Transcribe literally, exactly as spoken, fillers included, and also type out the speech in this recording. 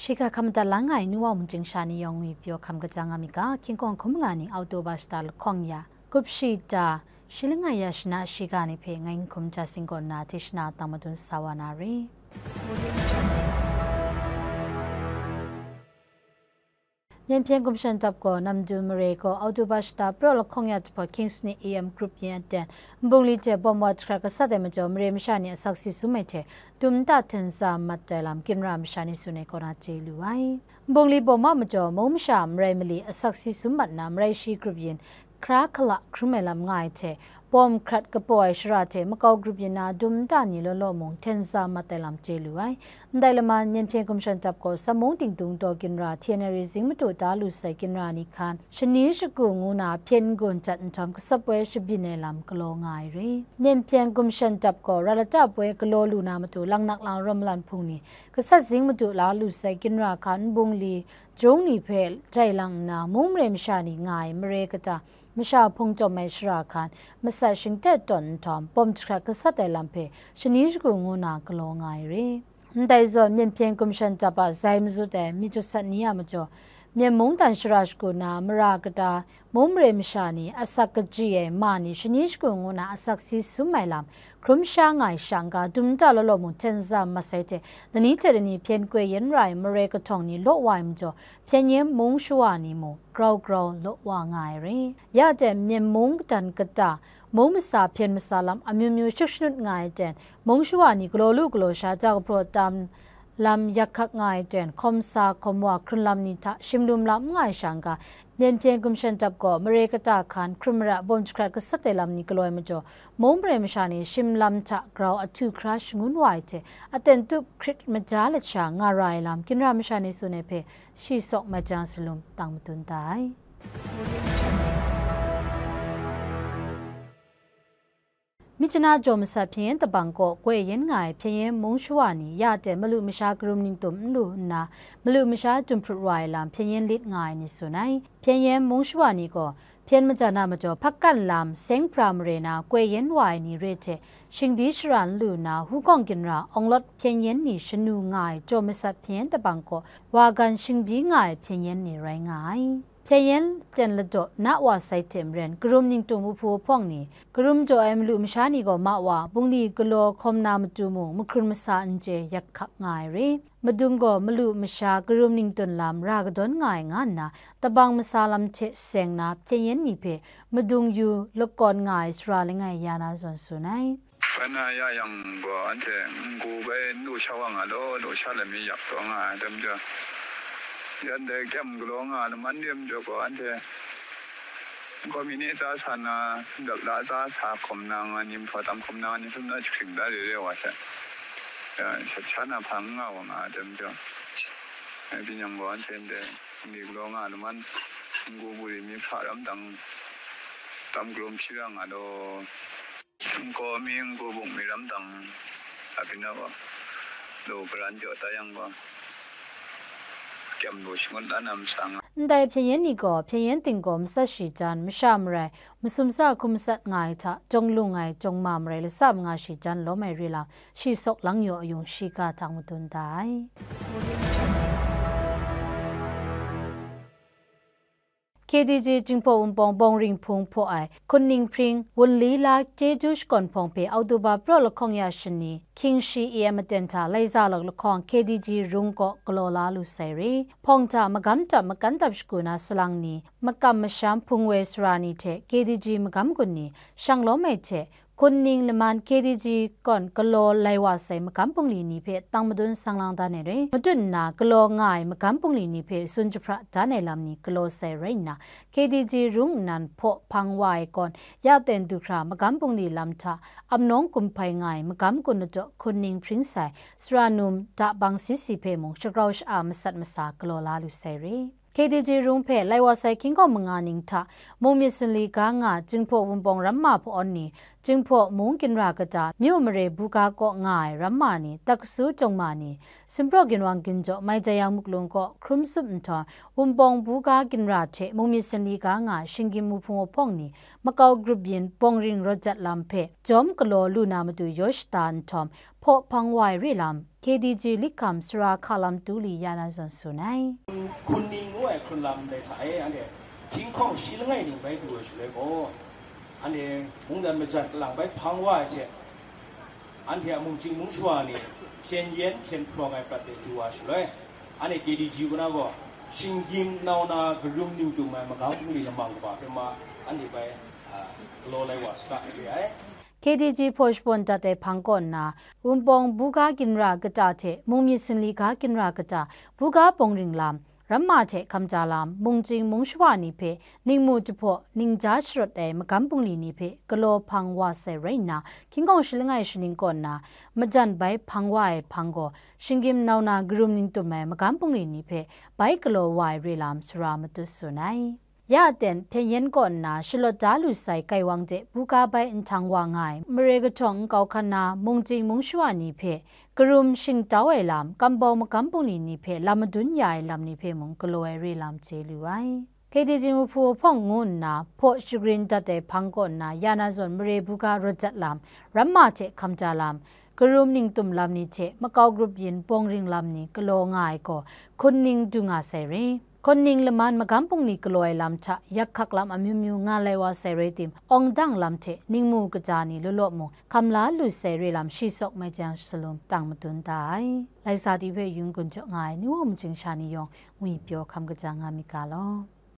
Shiga hkam madat la nga ai nu wa mung chying sha ni yawng ngwi pyaw hkam kajang nga mi ga, hkying hkawng hkum nga ni Oktoba shata lahkawng ya, gup shi ta, shi langai ya shana shiga ni hpe ngai Nhkum Hta Sing kaw nna Tishna tang madun sa wa na re. Myen hpyen gumshan dap gaw Namdun mare gaw Oktoba shata praw lahkawng ya jahpawt hkying sanit A M grup yin aten nbungli hte bawm wa jahkrat gasat ai majaw, mare masha ni asak si sum ai hte dum nta hten za mat ai lam ginra masha ni tsun ai kaw na chye lu ai. Nbungli bawm wa majaw, mung masha marai mali asak si sum mat nna, marai shi grup yin hkra hkala hkrum ai lam nga ai hte, bawm hkrat kapaw ai shara hte makau grup yin na dum nta ni law law mung hten za mat ai lam chye lu ai. Ndai laman, myen hpyen gumshan dap gaw Samung Dingdung daw ginra, T N L A zing madu da lu sai ginra ni hkan, shani shagu ngu na hpyen n-gun jat nhtawm, kasap woi shabyin ai lam galaw nga ai re. Myen hpyen gumshan dap gaw Rat Lata poi galaw lu na matu, Langnak lang Rawm Malan Hpung ni gasat zing madu la lu sai ginra hkan nbungli, jahtung ni hpe jai lang nna, mung mare masha ni nga ai mare kata, masha hpung tawm ai shara hkan, masat shingtet tawn nhtawm, bawm jahkrat gasat ai lam hpe shani shagu ngu na galaw nga ai re. Ndai zawn, myen hpyen gumshan dap a zai mazut ai myit jasat ni a majaw, Myen mungdan shara shagu na mara kata, mung mare masha ni asak kaji ai ma ni shani shagu ngu na asak si sum ai lam hkrum sha nga ai sha n-ga, dum nta law law mung hten za mat sai hte, lani hte lani hpyen koi yen ra ai mare kahtawng ni law wa ai majaw, hpyen yen mung shawa ni mung grau grau law wa nga ai re. Ya hte myen mungdan kata, mung masa hpyen masa lam amyu myu shut shanut nga ai ten, mung shawa ni galaw lu galaw sha ja kahpraw tam lam yak hkak nga ai ten, hkawm sa hkawm wa hkrun lam ni hta shim lum lam n nga ai sha n-ga, myen hpyen gumshan dap gaw mare kata hkan hkrum mara bawm jahkrat gasat ai lam ni galaw ai majaw, mung mare masha ni shim lam hta grau ahtu hkra shangun wa ai hte, aten tup hkrit maja lat sha nga ra ai lam ginra masha ni tsun ai hpe shi sawk mat jang salum tang madun da ai. Myitkyina jaw masat hpyen yen tabang kaw goi yen nga ai hpyen yen mung shawa ni ya hte malu masha karum ningtum n lu nna, malu masha jumhprut wa ai lam hpyen yen lit nga ai ni tsun ai. Hpyen yen mung shawa ni gaw, hpyen majan a majaw hpakan lam seng pra mare na goi yen wa ai ni re hte, shingbyi shara n lu nna, hugawng ginra awng lawt hpyen yen ni shanu nga ai jaw masat hpyen yen tabang kaw wa gan shingbyi nga ai hpyen yen ni rai nga ai. Hpyen yen ten ladaw na wa sai hte maren, karum ningtum wuhpu wuhpawng ni, karum jaw ai malu masha ni gaw ma wa, bungli galaw hkawm na matu mung, mahkrun masa n chye yak hkak nga ai re. Madung gaw malu masha karum ningtun lam ra kadawn nga ai nga nna, tabang masa lam hte seng na hpyen yen ni hpe madung yu lakawn nga ai sara langai ya na zawn tsun ai. Bai na ya yang gaw, anhte n-gu bai n lu sha wa nga law, lu sha let mi yak taw nga ai, dai majaw, yan dai kyam galaw nga ai laman re majaw gaw, anhte n-gaw mi ni tsa sa na, dap la tsa sa hkawm na nga ni, nhpaw tam hkawm na nga ni, hpung na jahkring da re re wa hte, ya, shat sha na hpa n nga wa nga ai, dai majaw, ngai byin yang gaw, anhte ndai n-gu galaw nga ai laman, n-gu buri mi hpa ram dang, tam krum hpyi ra nga law. Nkaw mi, ngu bung mi ram dang, a byin a gaw, lu karan jaw da yang gaw, kyam lu shangut la na masa nga. Ndai hpyen yen ni gaw, hpyen yen ting gaw matsat shi jan, masha marai, masum sa hkum matsat nga ai hta, jawng lung ai, jawng ma marai, latsa manga shi jan lawm ai re lam, shi sawk lang yaw ayung shiga hta madun da ai. K D G Jinghpaw Wunpawng Bawng Ringhpung hpaw ai, Hkun Ning Hpring, Wunli La Chyeju Shakawn Hpawng hpe Oktoba praw lahkawng ya shani, hkying shi A M aten hta Laiza Lawk lahkawng K D G rung kaw galaw la lu sai re. Hpawng hta magam tap makan tap shagu na salang ni, makam masham hpung woi sara ni hte K D G magam gun ni, shang lawm ai hte, Hkun Ning laman K D G kawn galaw lai wa sai magam bungli ni hpe tang madun sang lang dan ai re. Matut nna galaw nga ai magam bungli ni hpe tsun jahpra dan ai lam ni galaw sai rai nna, K D G rung nnan hpaw hpang wa ai kawn, ya ten du hkra magam bungli lam hta, amnawng kum hpai nga ai magam gun ladaw Hkun Ning Hpring sai, sara num da bang si si hpe mung shagrau sha-a masat masa galaw la lu sai re. K D G rung hpe lai wa sai hkying hkawng manga ning hta, mung myit sanli ga nga Jinghpaw Wunpawng ramma hpaw-awn ni, Jinghpaw mung ginra kata, myu mare buga kaw nga ai ramma ni, taksu tungma ni, Sumpraw ginwang ginjaw Maitayang muklung kaw hkrum sup nhtawm, Wunpawng buga ginra hte mung myit sanli ga nga ai shinggyim wuhpung wuhpawng ni, makau grup yin bawng ring rawt jat lam hpe jawm galaw lu na matu yaw shada nhtawm, hpaw hpang wa ai re lam, K D G Likham Sara Hka Lam Tu Li ya na zawn tsun ai. Hkun ning ngu ai hkrun lam ndai sa e, anhte hkying hkawng shi langai ning bai du ai shaloi gaw, anhte mungdan majan kalang bai hpang wa ai hte, anhte a mungchying mungshawa ni hpyen yen hpyen hprawng ai prat de du wa shaloi, anhte K D G kaw na gaw, shinggyim nau na karum ningtum ai magam bungli lamang kaba hpe ma, anhte bai, a, galaw lai wa saga re ai. K D G hpaw shabawn dat ai hpang kaw nna, Wunpawng buga ginra kata hte mung myit sanli ga ginra kata, buga bawng ring lam, ramma hte hkamja lam, mungchying mungshawa ni hpe ningmu jahpaw ningja sharawt ai magam bungli ni hpe galaw hpang wa sai rai nna, hkying hkawng shi langai shaning kaw nna, majan bai hpang wa ai hpang gaw, shinggyim nau na karum ningtum ai magam bungli ni hpe bai galaw wa ai re lam sara matut tsun ai. Ya aten hpyen yen kaw nna shalawt da lu sai gaiwang de buga bai nhtang wa nga ai, mare kahtawng nkau hkan na mungchying mungshawa ni hpe karum shingtau ai lam, kambau magam bungli ni hpe lam madun ya ai lam ni hpe mung galaw ai re lam chye lu ai. K D G wuhpung wuhpawng ngu nna hpaw shagrin dat ai hpang kaw nna ya na zawn mare buga rawt jat lam, ramma hte hkamja lam, karum ningtum lam ni hte makau grup yin bawng ring lam ni galaw nga ai gaw, hkun ning du nga sai re. Hkun ning laman magam bungli galaw ai lam hta yak hkak lam amyu myu nga lai wa sai rai tim, awng dang lam hte ningmu kaja ni law law mung hkam la lu sai re lam shi sawk mai jang salum tang madun da ai. Laisa ti hpe yun gun jaw nga ai ni wa maching sha ni yawng ngwi pyaw hkam kaja nga myit ga law.